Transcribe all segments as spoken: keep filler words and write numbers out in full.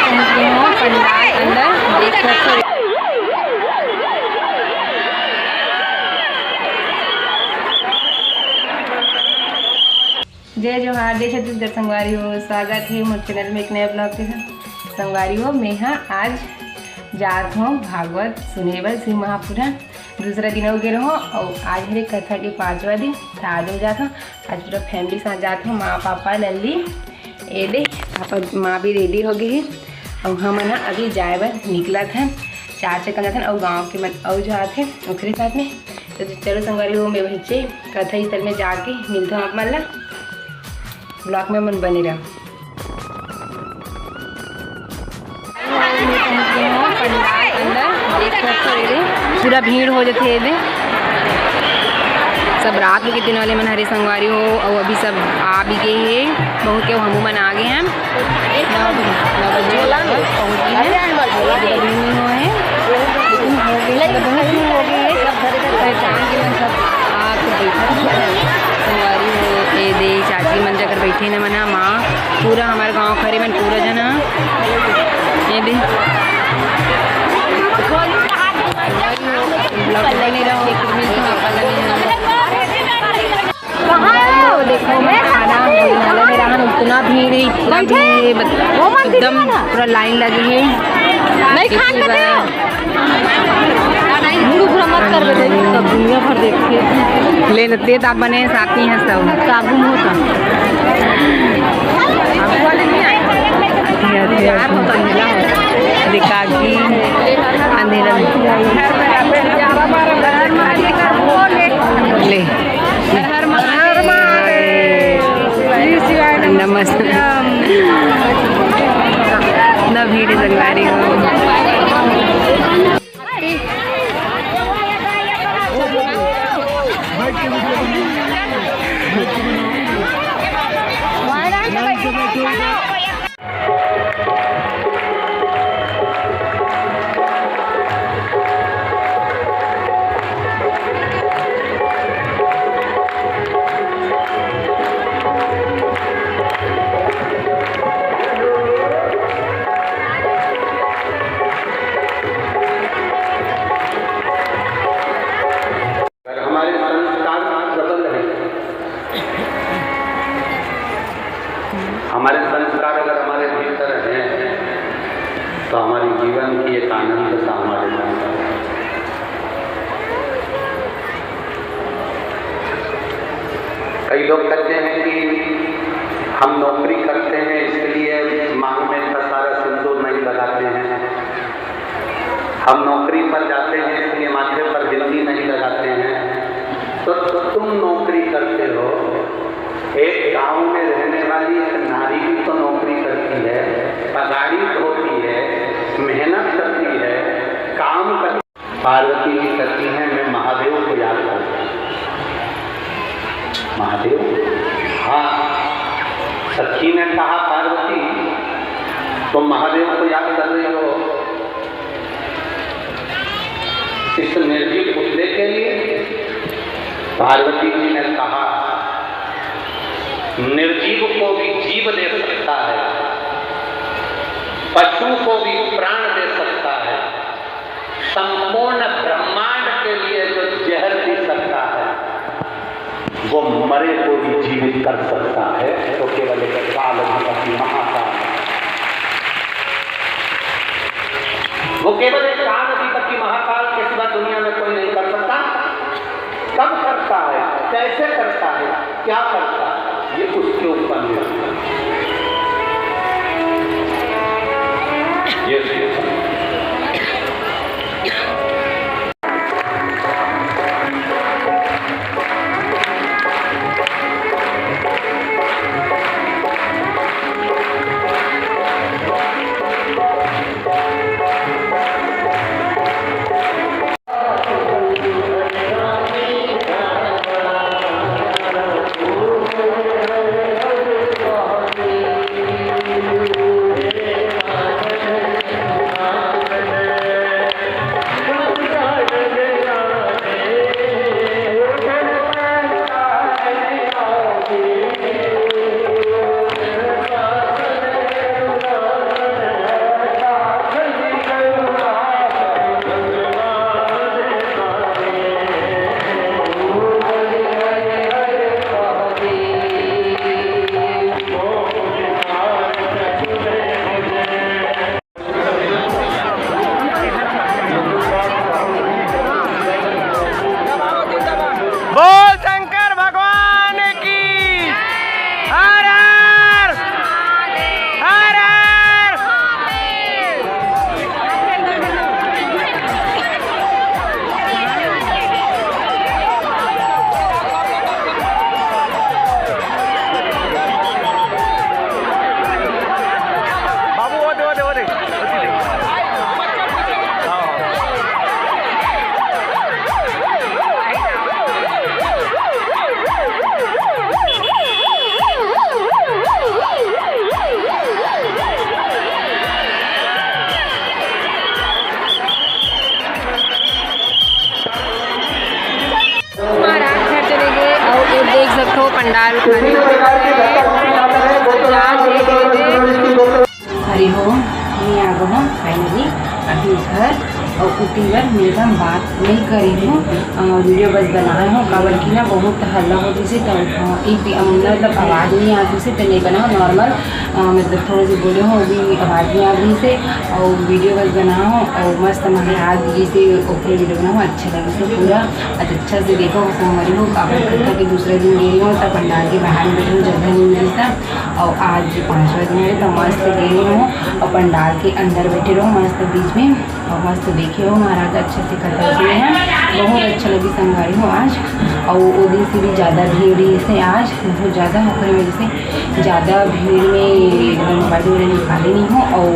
पहुंच गए हो पंडाल अंदर, देख सकते हो। जय जोहार, जय छत्तीसगढ़ संगवारी हो, स्वागत हे मोर चैनल में एक नया ब्लॉग के साथ। संगवारी हो, मैं हा आज जात हूँ भागवत सुने बर शिव महापुराण। दूसरा दिन हो गए रहो और आज हरे कथा के पांचवा दिन, त आज हम जात हूँ। आज पूरा फैमिली साथ जात हूँ, माँ, पापा, लल्ली, ए दे, पापा, माँ भी रेडी हो गई है। और हमन ह अभी जाए बर निकलत हन, चार चक्का जाथन और गाँव के मन अउ जात हे ओकरे साथ में। तो चलो संगवारी हो, मैं वहीं से कथा स्थल में जाके मिलता हूँ आप मन ला। ब्लॉग में मन बने रहो। पूरा भीड़ हो जाथे एदे। सब रात में कितने वाले मन हरे संगवारी हो, और अभी सब आ भी गए हैं, बहुत के हमू मन आ गए हैं। नौ, नौ बजे पहुंच गए हैं। अभी नहीं हुआ है, लेकिन हो गए, मतलब बहुत दिन हो गए हैं, सब पहचान के मन सब आके बैठा था। संगवारी हो, ए दे, चाची मन जगह बैठे न मना, माँ, पूरा हमारे गांव खरे मन पूरा जना, ए दे। ब्लॉग बने रहो, फिर मिलते हैं, पापा का नहीं। कहाँ है? वो देखो, मैं खाना भोजनालय में रहा, इतना भीड़ है, इतना भीड़ है, बत-, वो मन एकदम कितना ना? पूरा लाइन लगी है। नहीं, खान का दे। मुंह घुरा मत कर दे, सब दुनिया भर देखे। ले न, ते ता बने साथी हैं सब। साबुन होता। ये, ये, ये। दिखा के अंधेरा में। ले। हर हर महादेव। श्री शिवाय नमः। नमस्ते। न भीड़ संगवारी हो। अगर हमारे संस्कार प्रबल हैं, हमारे संस्कार अगर हमारे भीतर हैं, तो हमारे जीवन की एक आनंदता हमारे भीतर है। कई लोग कहते हैं कि हम नौकरी करते हैं, इसलिए मांग में इतना सारा सिंदूर नहीं लगाते हैं, हम नौकरी पर जाते हैं, इसलिए माथे पर बिंदी नहीं लगाते हैं। तो तुम नौकरी करते हो, एक गांव में रहने वाली एक नारी भी तो नौकरी करती है, पगाड़ी होती है, मेहनत करती है, काम करती। पार्वती जी कहती हैं, "मैं महादेव को याद करती हूँ।" महादेव? हाँ। सखी ने कहा, "पार्वती, तुम महादेव को याद कर रही हो इस निर्जीव पुतले के लिए?" पार्वती जी ने कहा, "निर्जीव को भी जीव दे सकता है, पशु को भी प्राण दे सकता है, संपूर्ण ब्रह्मांड के लिए जो जहर पी सकता है, वो मरे को भी जीवित कर सकता है, तो केवल एक काल अधिपति महाकाल है।" वो केवल एक काल अधिपति महाकाल के सिवा दुनिया में कोई नहीं कर सकता। कब करता है, कैसे करता है, क्या करता है, ये उसके ऊपर निर्भर है। ये उसके ऊपर निर्भर है। दाल खाने वाले हैं, जा धीरे धीरे। अरे हो, मैं आ गए हूँ finally अभी घर। और उठी बर मैं एकदम बात नहीं करी हूँ, अ, वीडियो बस बनाए हूँ, काबर कि ना बहुत हल्ला हो जैसे तो, अ, एक भी, अ, मतलब आवाज़ नहीं आती से तो नहीं बनाओ, नॉर्मल, अ, मतलब थोड़ा सा बोले हूँ, अभी आवाज़ नहीं आती से। और वीडियो बस बनाओ और मस्त महाराज जी से ओकरे वीडियो बनाओ, अच्छा लगे तो पूरा। आज अच्छा से देखो संगवारी हो, काबर करता कि दूसरा दिन गई हूँ तो पंडाल के बाहर में बैठे हूँ, जगह नहीं मिलता। और आज पाँचवा दिन है तो मस्त गई हूँ और पंडाल के अंदर बैठे रहो मस्त बीच में। और मस्त देखे हो महाराज अच्छे से कथा किए हैं, बहुत अच्छा लगी संगवारी हो आज। और वो दिन से भी ज़्यादा भीड़ ही से आज बहुत ज़्यादा होकर वजह से ज़्यादा भीड़ में एकदम मोबाइल वगैरह निकाले नहीं हो और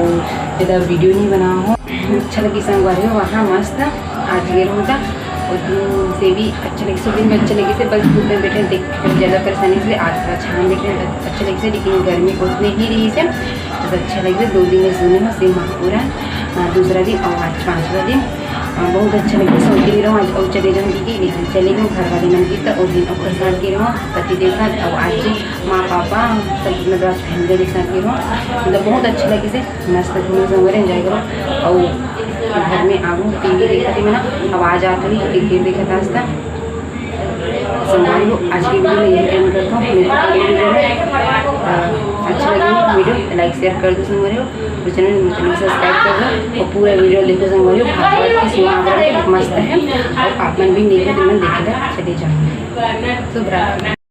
ज़्यादा वीडियो नहीं बना हो। अच्छा लगी संगवारी हो वहाँ मस्त आज ये रहूँ था। और दिन से भी अच्छा लगे, सब दिन में अच्छा लगे से बस धूप में बैठे देख ज़्यादा परेशानी से आज थोड़ा छान देख रहे हैं, अच्छा लगे से, लेकिन गर्मी उतने ही रही से बस अच्छा लगे। दो दिन में सुने हो से महापुराण, अ, दूसरा दिन और आज पाँचवा दिन। अ, बहुत अच्छा लगे, सोच रही रहूँ आज और चले जाऊँ दीदी, लेकिन चले गए घर वाले मन की तो और दिन और साथ के रहूँ पति के साथ और आज माँ पापा सब मतलब आज फैमिली के साथ के रहूँ, मतलब बहुत अच्छा लगे से मस्त घूमो संगवारी एंजॉय करो। और घर में आगू टीवी देखत ही मैं ना आवाज़ आत रही, क्रिकेट देखत आज तक संगवारी हो। आज की वीडियो यही एंड करता हूँ, मिलते हैं अगली वीडियो में। अ, अच्छा लगे वीडियो लाइक शेयर कर दो संगवारी हो, और चैनल चैनल सब्सक्राइब कर दो और पूरा वीडियो देखो संगवारी हो। भागवत की सीमा आगरा मस्त है और आप मन भी नहीं है तो मन देखे चले जाएंगे। शुभ रात्रि।